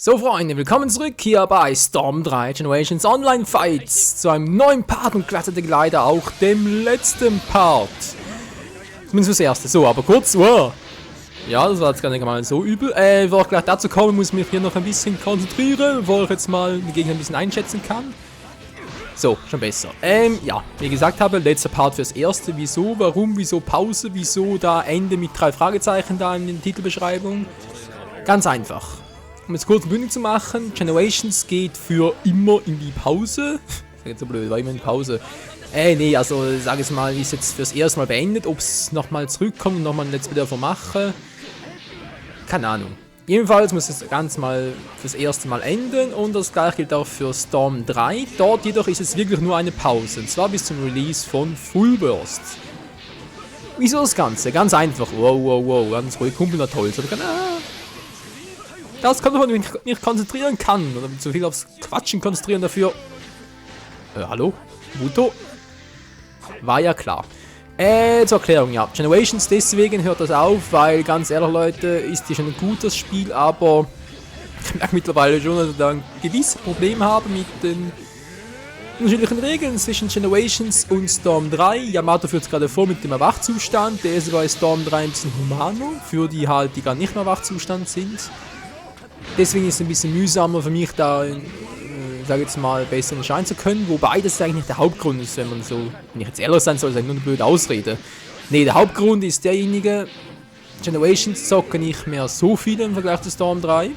So Freunde, willkommen zurück hier bei Storm 3 Generations Online Fights zu einem neuen Part und gleichzeitig leider auch dem letzten Part. Zumindest fürs erste. So, aber kurz, wow. Ja, das war jetzt gar nicht mal so übel. Bevor ich gleich dazu komme, muss ich mich hier noch ein bisschen konzentrieren, bevor ich jetzt mal die Gegner ein bisschen einschätzen kann. So, schon besser. Ja, wie gesagt habe, letzter Part fürs erste. Wieso, warum, wieso Pause, wieso da Ende mit 3 Fragezeichen da in der Titelbeschreibung? Ganz einfach. Um es kurz und bündig zu machen, Generations geht für immer in die Pause. Das ist jetzt so blöd, war immer in Pause. Nee, also sag es mal, ist jetzt fürs erste Mal beendet. Ob es nochmal zurückkommt und nochmal ein Let's Play davon mache, keine Ahnung. Jedenfalls muss es ganz mal fürs erste Mal enden und das gleiche gilt auch für Storm 3. Dort jedoch ist es wirklich nur eine Pause, und zwar bis zum Release von Full Burst. Wieso das Ganze? Ganz einfach. Wow, ganz ruhig, Kumpel hat Holz. Das kann man nicht konzentrieren kann. Oder zu viel aufs Quatschen konzentrieren dafür. Hallo? Muto? War ja klar. Zur Erklärung, ja. Generations, deswegen hört das auf, weil ganz ehrlich Leute, ist hier schon ein gutes Spiel, aber ich merke mittlerweile schon, dass ich da ein gewisses Problem habe mit den unterschiedlichen Regeln zwischen Generations und Storm 3. Yamato führt es gerade vor mit dem Erwachzustand, der ist bei Storm 3 ein bisschen humaner, für die halt, die gar nicht mehr Erwachzustand sind. Deswegen ist es ein bisschen mühsamer für mich da, sage jetzt mal, besser entscheiden zu können, wobei das eigentlich nicht der Hauptgrund ist, wenn man so, wenn ich jetzt ehrlich sein soll, ist eigentlich nur eine blöde Ausrede. Ne, der Hauptgrund ist derjenige, Generations zocke nicht mehr so viel im Vergleich zu Storm 3.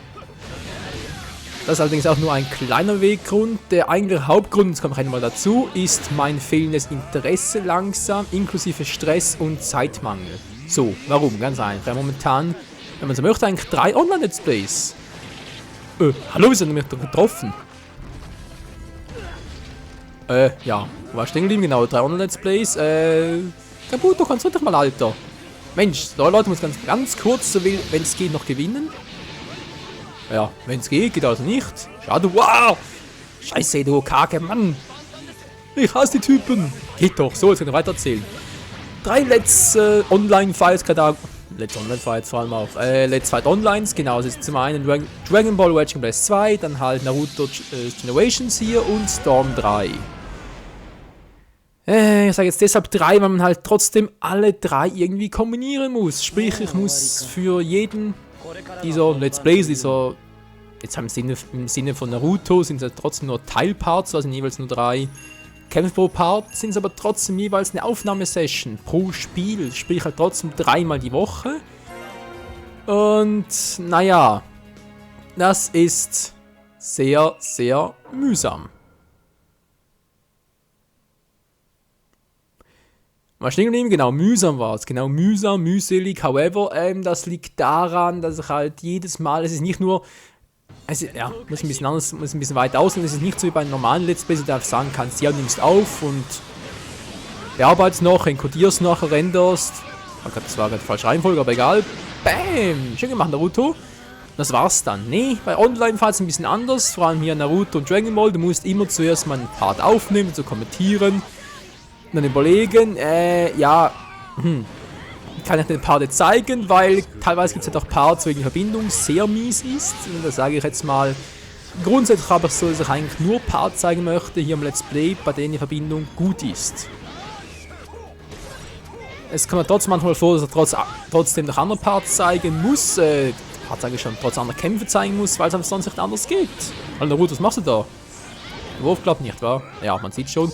Das ist allerdings auch nur ein kleiner Weggrund. Der eigentliche Hauptgrund, jetzt komme ich einmal dazu, ist mein fehlendes Interesse langsam, inklusive Stress und Zeitmangel. So, warum? Ganz einfach. Momentan, wenn man so möchte, eigentlich 3 Online-Let's Plays. Hallo, wir sind mich doch getroffen. Ja, wo war ich stehen geblieben? Genau, 3 Online-Let's Plays. Kabuto, kannst du doch mal, Alter. Mensch, so Leute, muss ganz kurz, so will, wenn es geht, noch gewinnen. Ja, wenn es geht also nicht. Schade, wow! Scheiße, du karge Mann. Ich hasse die Typen. Geht doch, so, jetzt kann ich weiter erzählen. 3 Let's Online-Fights, Let's Online-Fights vor allem auch. Let's Fight Onlines, genau, es ist zum einen Dragon Ball Raging Blast 2, dann halt Naruto Generations hier und Storm 3. Ich sage jetzt deshalb 3, weil man halt trotzdem alle 3 irgendwie kombinieren muss. Sprich, ich muss für jeden dieser Let's Plays, jetzt haben im Sinne von Naruto, sind es ja trotzdem nur Teilparts, also jeweils nur 3 Kämpfe pro Part, sind es aber trotzdem jeweils eine Aufnahmesession pro Spiel, sprich halt trotzdem 3-mal die Woche. Und naja, das ist sehr, sehr mühsam. Mal stehen geblieben, genau, mühsam war es, genau, mühsam, mühselig, however, das liegt daran, dass ich halt jedes Mal, es ist nicht nur, also, ja, muss ein bisschen anders, muss ein bisschen weiter aussehen. Es ist nicht so wie bei einem normalen Let's Play, wo du einfach sagen kannst, ja, nimmst auf und bearbeitest noch, enkodierst noch, renderst. Das war gerade die falsche Reihenfolge, aber egal. Bam! Schön gemacht, Naruto. Das war's dann. Nee, bei Online-Fights ein bisschen anders, vor allem hier Naruto und Dragon Ball. Du musst immer zuerst mal einen Part aufnehmen, zu kommentieren, dann überlegen, ja, kann ich den Part jetzt zeigen, weil teilweise gibt es halt auch Parts, wo die Verbindung sehr mies ist. Und da sage ich jetzt mal, grundsätzlich habe ich so, dass ich eigentlich nur Parts zeigen möchte, hier im Let's Play, bei denen die Verbindung gut ist. Es kommt trotzdem manchmal vor, dass er trotzdem noch andere Parts zeigen muss, Parts sage ich schon, trotz anderer Kämpfe zeigen muss, weil es einfach sonst nicht anders geht. Alter Naruto, was machst du da? Der Wurf klappt nicht, wahr? Ja, man sieht schon.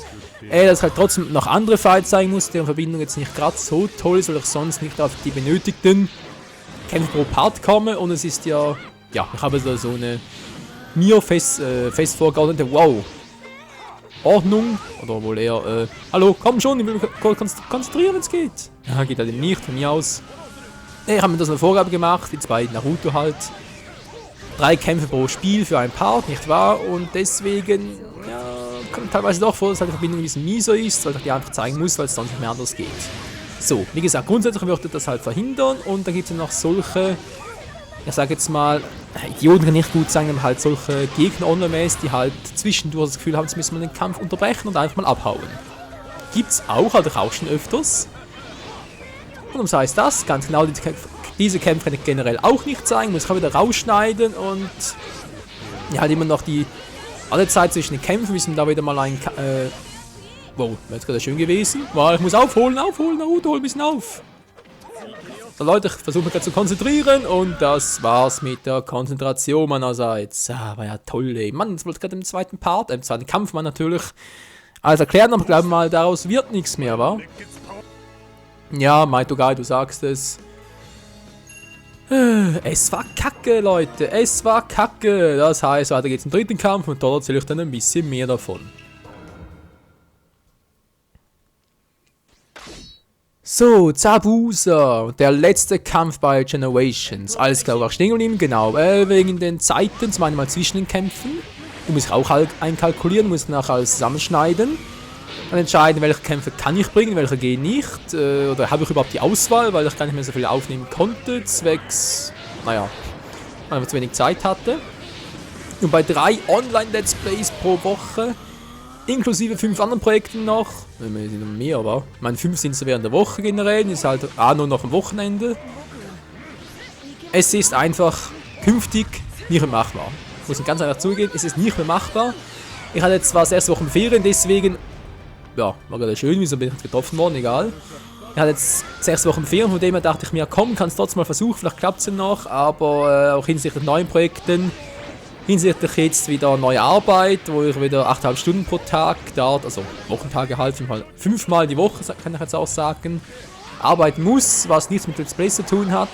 Dass ich halt trotzdem noch andere Fights zeigen muss, deren Verbindung jetzt nicht gerade so toll ist, weil ich sonst nicht auf die benötigten Kämpfe pro Part komme. Und es ist ja, ich habe da so eine mir fest vorgeordnete Ordnung, oder wohl eher, hallo, komm schon, ich will mich konzentrieren, wenn es geht. Ja, geht halt nicht, von mir aus. Ich habe mir das eine Vorgabe gemacht, jetzt bei Naruto halt. 3 Kämpfe pro Spiel für ein Part, nicht wahr? Und deswegen, ja, kommt teilweise doch vor, dass halt die Verbindung ein bisschen mieser ist, weil ich die einfach zeigen muss, weil es sonst nicht mehr anders geht. So, wie gesagt, grundsätzlich würde das halt verhindern und dann gibt es ja noch solche, ich sage jetzt mal, Idioten kann nicht gut sagen, aber halt solche Gegner online-mäßig, die halt zwischendurch das Gefühl haben, sie müssen mal den Kampf unterbrechen und einfach mal abhauen. Gibt's auch, hatte ich auch schon öfters. Und was heißt das? Ganz genau, diese Kämpfe kann ich generell auch nicht zeigen, muss ich auch wieder rausschneiden und Ja, halt immer noch die alle Zeit zwischen den Kämpfen, müssen da wieder mal ein... wow, wäre jetzt gerade schön gewesen. Weil ich muss aufholen, Naruto, hol ein bisschen auf. So Leute, ich versuche mich gerade zu konzentrieren und das war's mit der Konzentration meinerseits. Ah, war ja toll, ey. Mann, jetzt wollte ich gerade im zweiten Part, im zweiten Kampf mal natürlich. Also erklären, aber glaube mal, daraus wird nichts mehr, wa? Ja, Maitogai, du sagst es. Es war kacke, Leute. Es war kacke. Das heißt, weiter geht's im dritten Kampf und dort erzähle ich dann ein bisschen mehr davon. So, Zabuza. Der letzte Kampf bei Generations. Alles klar, auch stehen geblieben, genau. Wegen den Zeiten, zum einen mal zwischen den Kämpfen. Du musst auch halt einkalkulieren, musst nachher alles zusammenschneiden. Dann entscheiden, welche Kämpfe kann ich bringen, welche gehen nicht. Oder habe ich überhaupt die Auswahl, weil ich gar nicht mehr so viel aufnehmen konnte, zwecks, naja, weil ich zu wenig Zeit hatte. Und bei 3 Online-Let's Plays pro Woche, inklusive 5 anderen Projekten noch, mehr, aber ich meine 5 sind so während der Woche generell, ist halt nur noch am Wochenende. Es ist einfach künftig nicht mehr machbar. Ich muss ganz einfach zugeben, es ist nicht mehr machbar. Ich hatte zwar 6 Wochen Ferien, deswegen... Ja, war gerade schön, wieso bin ich getroffen worden, egal. Ich hatte jetzt 6 Wochen Ferien, von dem her dachte ich mir, komm, kannst trotzdem mal versuchen, vielleicht klappt es ja noch, aber auch hinsichtlich neuen Projekten, hinsichtlich jetzt wieder neue Arbeit, wo ich wieder 8,5 Stunden pro Tag dort, also Wochentage halt, 5 Mal die Woche, kann ich jetzt auch sagen, arbeiten muss, was nichts mit Let's Plays zu tun hat.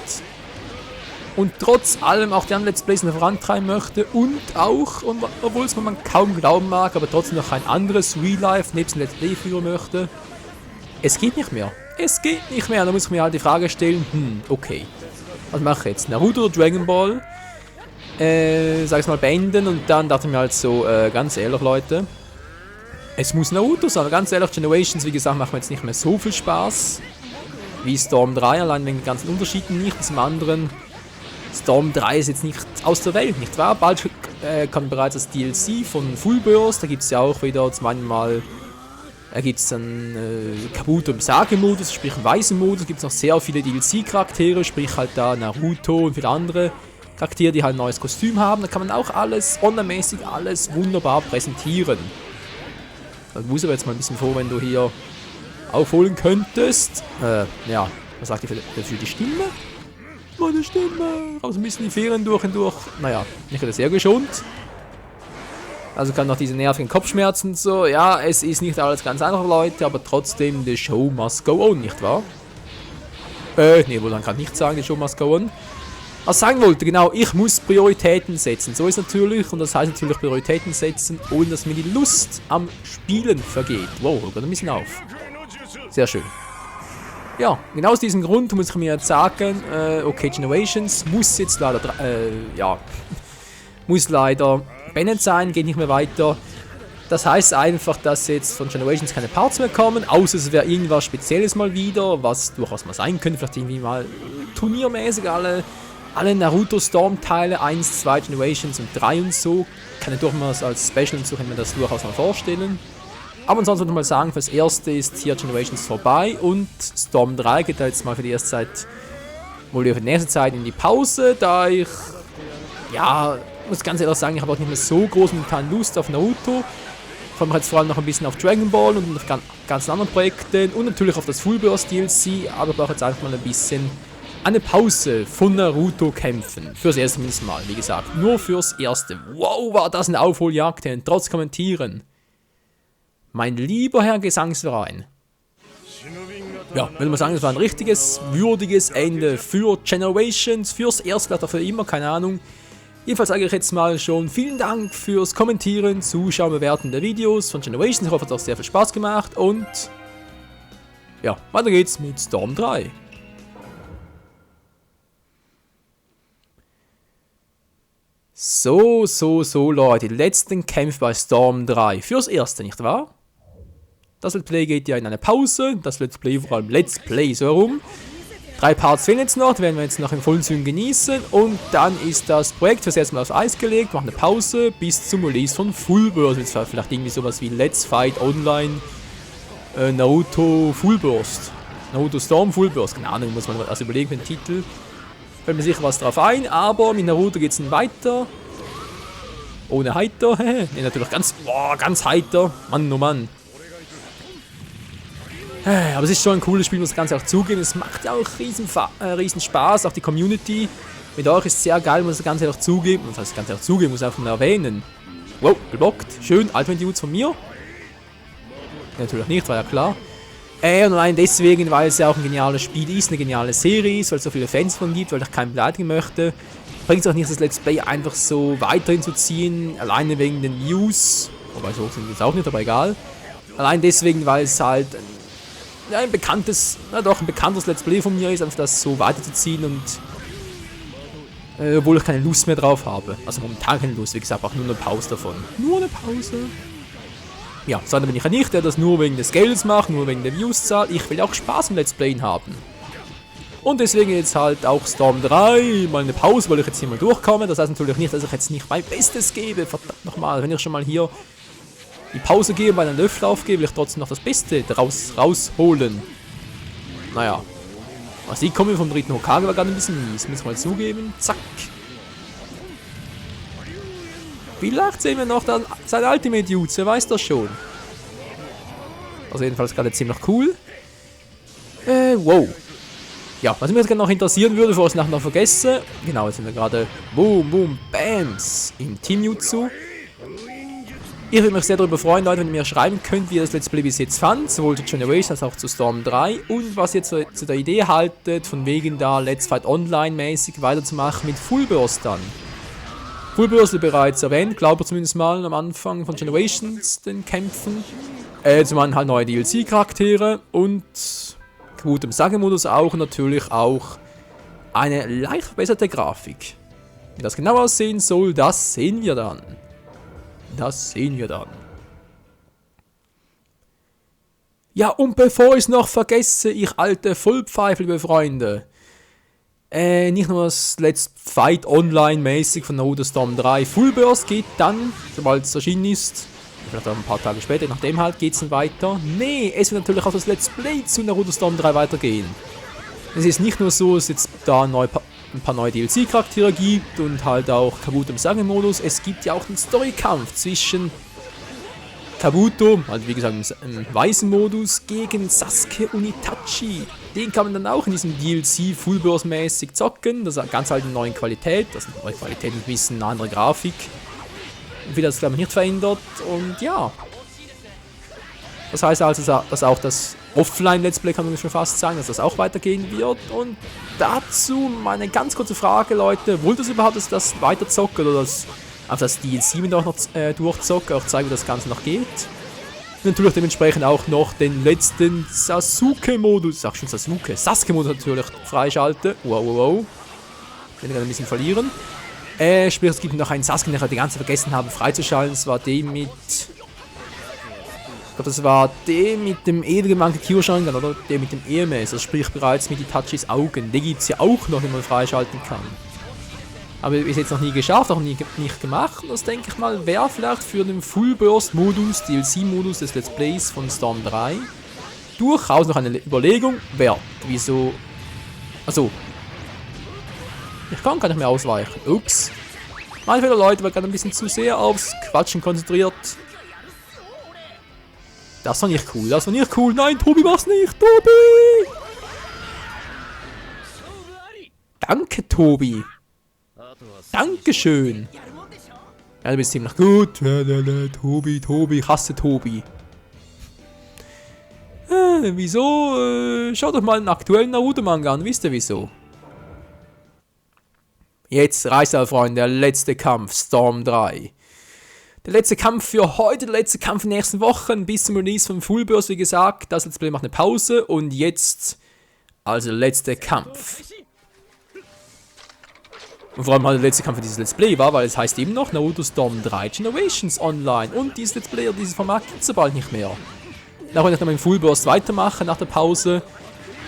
Und trotz allem auch die anderen Let's Plays noch vorantreiben möchte und auch, obwohl es man kaum glauben mag, aber trotzdem noch ein anderes Real Life nebst dem Let's Play führen möchte. Es geht nicht mehr. Es geht nicht mehr. Da muss ich mir halt die Frage stellen, okay. Was mache ich jetzt? Naruto oder Dragon Ball? Sag ich mal beenden und dann dachte ich mir halt so, ganz ehrlich Leute, es muss Naruto sein. Ganz ehrlich, Generations, wie gesagt, macht mir jetzt nicht mehr so viel Spaß wie Storm 3, allein wegen den ganzen Unterschieden nicht. Zum anderen... Storm 3 ist jetzt nicht aus der Welt, nicht wahr? Bald kommt bereits das DLC von Full Burst, da gibt es ja auch wieder zum einen mal, gibt es dann Kabuto im Sage-Modus, sprich im weißen Modus, gibt es noch sehr viele DLC-Charaktere, sprich halt da Naruto und viele andere Charaktere, die halt ein neues Kostüm haben, da kann man auch alles, online-mäßig alles wunderbar präsentieren. Da muss aber jetzt mal ein bisschen vor, wenn du hier aufholen könntest. Ja, was sagt ihr für die Stimme? Meine Stimme. Aber so ein bisschen die Ferien durch und durch. Naja, ich hätte sehr geschont. Also kann noch diese nervigen Kopfschmerzen und so. Ja, es ist nicht alles ganz einfach, Leute, aber trotzdem, the show must go on, nicht wahr? Nee, wohl, dann kann ich nicht sagen, the show must go on. Was ich sagen wollte, genau, ich muss Prioritäten setzen. So ist natürlich, und das heißt natürlich Prioritäten setzen, ohne dass mir die Lust am Spielen vergeht. Wow, hört ein bisschen auf. Sehr schön. Ja, genau aus diesem Grund muss ich mir jetzt sagen, okay, Generations muss jetzt leider, muss leider beendet sein, geht nicht mehr weiter. Das heißt einfach, dass jetzt von Generations keine Parts mehr kommen, außer es wäre irgendwas Spezielles mal wieder, was durchaus mal sein könnte, vielleicht irgendwie mal turniermäßig alle Naruto Storm Teile, 1, 2 Generations und 3 und so, kann ich durchaus als Special und so kann ich mir das durchaus mal vorstellen. Aber ansonsten würde ich mal sagen, fürs Erste ist hier Generations vorbei und Storm 3 geht da jetzt mal für die erste Zeit, wohl für die nächste Zeit in die Pause, da ich, ja, muss ganz ehrlich sagen, ich habe auch nicht mehr so groß momentan Lust auf Naruto. Ich freue mich jetzt vor allem noch ein bisschen auf Dragon Ball und auf ganz anderen Projekten und natürlich auf das Full Burst DLC, aber ich brauche jetzt einfach mal ein bisschen eine Pause von Naruto kämpfen. Fürs erste Mal, wie gesagt, nur fürs Erste. Wow, war das eine Aufholjagd, trotz Kommentieren. Mein lieber Herr Gesangsverein. Ja, würde man sagen, das war ein richtiges, würdiges Ende für Generations, fürs Erste, oder für immer, keine Ahnung. Jedenfalls sage ich jetzt mal schon vielen Dank fürs Kommentieren, Zuschauen, Bewerten der Videos von Generations. Ich hoffe, es hat auch sehr viel Spaß gemacht und ja, weiter geht's mit Storm 3. So, Leute, die letzten Kämpfe bei Storm 3. Fürs Erste, nicht wahr? Das Let's Play geht ja in eine Pause. Das Let's Play, vor allem Let's Play so herum. 3 Parts fehlen jetzt noch, die werden wir jetzt noch in vollen Zügen genießen. Und dann ist das Projekt fürs erste Mal aufs Eis gelegt. Machen eine Pause bis zum Release von Full Burst. Jetzt vielleicht irgendwie sowas wie Let's Fight Online Naruto Full Burst. Naruto Storm Full Burst. Keine Ahnung, muss man also überlegen für den Titel. Fällt mir sicher was drauf ein, aber mit Naruto geht es weiter. Ohne heiter. Ne, natürlich ganz, ganz heiter. Mann, oh Mann. Aber es ist schon ein cooles Spiel, muss das Ganze auch zugeben. Es macht ja auch riesen Spaß, auch die Community. Mit euch ist es sehr geil, muss das Ganze auch zugeben. Das heißt, das Ganze auch zugeben, muss ich einfach mal erwähnen. Wow, geblockt. Schön, Ultimate Dudes von mir. Natürlich nicht, war ja klar. Und allein deswegen, weil es ja auch ein geniales Spiel ist, eine geniale Serie ist, weil es so viele Fans von gibt, weil ich keinen beleidigen möchte, bringt es auch nicht, das Let's Play einfach so weiterhin zu ziehen, alleine wegen den Views. Wobei so sind es auch nicht, aber egal. Allein deswegen, weil es halt ein bekanntes Let's Play von mir ist, einfach das so weiterzuziehen und obwohl ich keine Lust mehr drauf habe. Also momentan keine Lust, wie gesagt, auch nur eine Pause davon. Nur eine Pause. Ja, sondern bin ich ja nicht, der das nur wegen des Geldes macht, nur wegen der Views zahlt. Ich will auch Spaß im Let's Playen haben. Und deswegen jetzt halt auch Storm 3, mal eine Pause, weil ich jetzt hier mal durchkomme. Das heißt natürlich nicht, dass ich jetzt nicht mein Bestes gebe. Verdammt nochmal, wenn ich schon mal hier die Pause gebe, bei einem Löffel aufgebe, will ich trotzdem noch das Beste daraus rausholen. Naja. Also die kommen vom dritten Hokage war gerade ein bisschen mies, muss ich mal zugeben. Zack. Vielleicht sehen wir noch dann sein Ultimate Dudes, wer weiß das schon. Also jedenfalls gerade ziemlich cool. Wow. Ja, was mich jetzt gerne noch interessieren würde, bevor ich es nachher noch vergesse. Genau, jetzt sind wir gerade boom, boom, bams im Team Jutsu. Ich würde mich sehr darüber freuen, Leute, wenn ihr mir schreiben könnt, wie ihr das Let's Play bis jetzt fand, sowohl zu Generation als auch zu Storm 3 und was ihr zu der Idee haltet, von wegen da Let's Fight Online mäßig weiterzumachen mit Full Burst dann. Full Burst ist bereits erwähnt, glaube ich zumindest mal am Anfang von Generations den Kämpfen. Zum einen halt neue DLC-Charaktere und gut im Sage-Modus auch und natürlich auch eine leicht verbesserte Grafik. Wie das genau aussehen soll, das sehen wir dann. Das sehen wir dann. Ja, und bevor ich es noch vergesse, ich alte Vollpfeife, liebe Freunde. Nicht nur das Let's Fight Online mäßig von Naruto Storm 3 Full Burst geht dann, sobald es erschienen ist. Vielleicht auch ein paar Tage später, nachdem halt geht es dann weiter. Nee, es wird natürlich auch das Let's Play zu Naruto Storm 3 weitergehen. Es ist nicht nur so, dass es jetzt da ein paar neue DLC-Charaktere gibt und halt auch Kabuto im Sage-Modus. Es gibt ja auch den Story-Kampf zwischen Kabuto, halt wie gesagt im weißen Modus, gegen Sasuke und Itachi. Den kann man dann auch in diesem DLC Full Burst mäßig zocken. Das ist ganz halt eine neue Qualität. Das ist eine neue Qualität und ein bisschen eine andere Grafik. Und wie das glaube ich nicht verändert. Und ja. Das heißt also, dass auch das Offline-Let's Play, kann man schon fast sagen, dass das auch weitergehen wird. Und dazu meine ganz kurze Frage, Leute. Wollt ihr es überhaupt, dass ich das weiter zocke oder das DLC mit auch noch durchzocke, auch zeigen, wie das Ganze noch geht? Und natürlich dementsprechend auch noch den letzten Sasuke-Modus, sag schon Sasuke-Modus natürlich freischalten. Wow, wow, wow. Ich will gerade ein bisschen verlieren. Sprich, es gibt noch einen Sasuke, den ich die ganze Zeit vergessen habe freizuschalten. Das war den mit... Ich glaube, das war der mit dem edelgemanke Kyoshangan, oder? Der mit dem EMS, das sprich bereits mit Itachis Augen. Den gibt es ja auch noch, den man freischalten kann. Aber bis jetzt noch nie geschafft, auch nicht gemacht. Das denke ich mal, wäre vielleicht für den Full Burst Modus, DLC-Modus des Let's Plays von Storm 3 durchaus noch eine Überlegung wert. Wieso? Also, ich kann gar nicht mehr ausweichen. Ups. Mein Fehler, Leute, war gerade ein bisschen zu sehr aufs Quatschen konzentriert. Das war nicht cool, das war nicht cool. Nein, Tobi, mach's nicht, Tobi! Danke, Tobi. Dankeschön. Ja, du bist ziemlich gut. Tobi, ich hasse Tobi. Wieso? Schaut doch mal einen aktuellen Naruto-Manga an, wisst ihr wieso? Jetzt reißt er, Freunde, der letzte Kampf, Storm 3. Der letzte Kampf für heute, der letzte Kampf in den nächsten Wochen, bis zum Release von Full Burst, wie gesagt. Das Let's Play macht eine Pause und jetzt, also der letzte Kampf. Und vor allem halt der letzte Kampf für dieses Let's Play war, weil es heißt eben noch Naruto Storm 3 Generations Online. Und dieses Let's Play, dieses Format gibt es so bald nicht mehr. Da wollte ich nochmal im Full Burst weitermachen nach der Pause.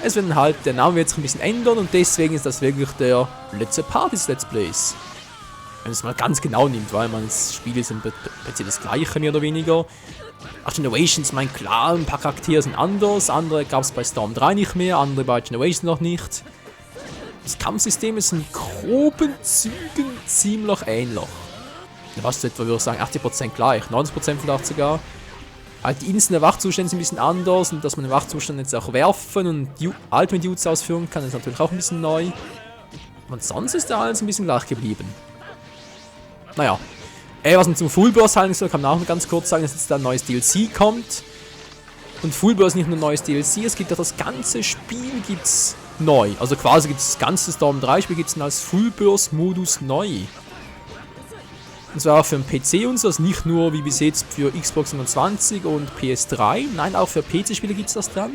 Es wird dann halt, der Name wird sich ein bisschen ändern und deswegen ist das wirklich der letzte Part des Let's Plays. Wenn man es mal ganz genau nimmt, weil man das Spiel ist im Prinzip das gleiche, mehr oder weniger. Ach, Generations, mein klar, ein paar Charaktere sind anders, andere gab es bei Storm 3 nicht mehr, andere bei Generations noch nicht. Das Kampfsystem ist in groben Zügen ziemlich ähnlich. was etwa, würde ich sagen, 80% gleich, 90% vielleicht sogar. Halt die einzelnen Wachzustände sind ein bisschen anders und dass man den Wachzustand jetzt auch werfen und Ultimate Jutsu ausführen kann, ist natürlich auch ein bisschen neu. Und sonst ist da alles ein bisschen gleich geblieben. Naja. Was man zum Full Burst sagen soll, kann man auch noch ganz kurz sagen, dass jetzt da ein neues DLC kommt. Und Full Burst ist nicht nur ein neues DLC, es gibt auch das ganze Spiel gibt's neu. Also quasi gibt es das ganze Storm 3 Spiel gibt es als Full Burst Modus neu. Und zwar für den PC und so, also nicht nur wie bis jetzt für Xbox 120 und PS3, nein, auch für PC-Spiele gibt es das dann.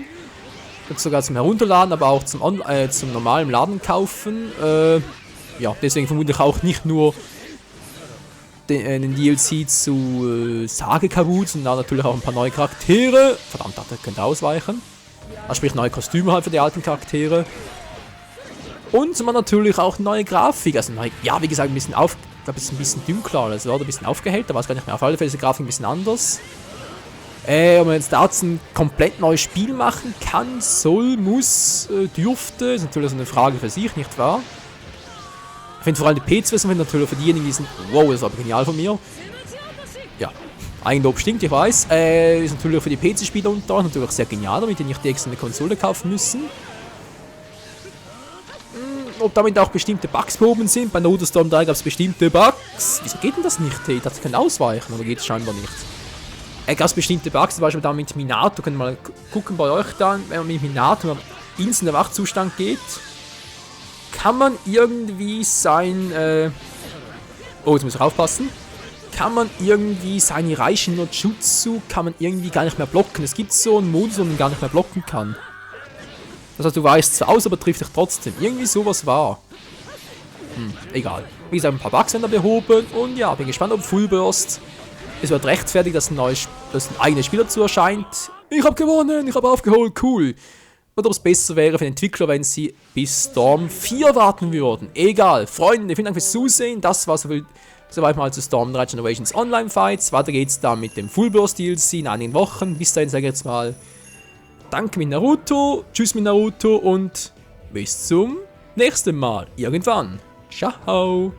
Gibt sogar zum Herunterladen, aber auch zum normalen Laden kaufen. Ja, deswegen vermutlich auch nicht nur den DLC zu Sage Kabut, sondern natürlich auch ein paar neue Charaktere. Verdammt, das könnte ausweichen. Also sprich neue Kostüme halt für die alten Charaktere. Und man natürlich auch neue Grafik. Also neu, ja, wie gesagt, ein bisschen ich glaube, es ist ein bisschen dunkler, also wurde ein bisschen aufgehellt, da war es gar nicht mehr. Auf alle Fälle ist die Grafik ein bisschen anders. Ob man jetzt dazu ein komplett neues Spiel machen kann, soll, muss, dürfte, ist natürlich so eine Frage für sich, nicht wahr? Ich finde vor allem die PC-Version natürlich für diejenigen, die sind, wow, das war genial von mir. Ja, Eigenlob stinkt, ich weiß. Ist natürlich für die PC-Spieler unter natürlich sehr genial, damit die nicht die extra eine Konsole kaufen müssen. Ob damit auch bestimmte Bugs behoben sind. Bei Naruto Storm 3 gab es bestimmte Bugs. Wieso geht denn das nicht? Ich dachte, das kann ausweichen, aber geht es scheinbar nicht. Gab es bestimmte Bugs, zum Beispiel da mit Minato. Könnt ihr mal gucken bei euch dann, wenn man mit Minato in den Wachzustand geht, kann man irgendwie sein. Oh, jetzt muss ich aufpassen. Kann man irgendwie seine Reichen no Jutsu kann man irgendwie gar nicht mehr blocken. Es gibt so einen Modus, wo man gar nicht mehr blocken kann. Das heißt, du weißt zwar aus, aber trifft dich trotzdem. Irgendwie sowas war. Egal. Wie gesagt, ein paar Bugs werden da behoben. Und ja, bin gespannt, ob Full Burst es wird rechtfertigt, dass ein eigenes Spiel dazu erscheint. Ich habe gewonnen, ich habe aufgeholt, cool. Oder ob es besser wäre für den Entwickler, wenn sie bis Storm 4 warten würden. Egal. Freunde, vielen Dank fürs Zusehen. Das war soweit mal zu Storm 3 Generations Online Fights. Weiter geht's da mit dem Full Burst DLC in einigen Wochen. Bis dahin sage ich jetzt mal danke mit Naruto, tschüss mit Naruto und bis zum nächsten Mal. Irgendwann. Ciao.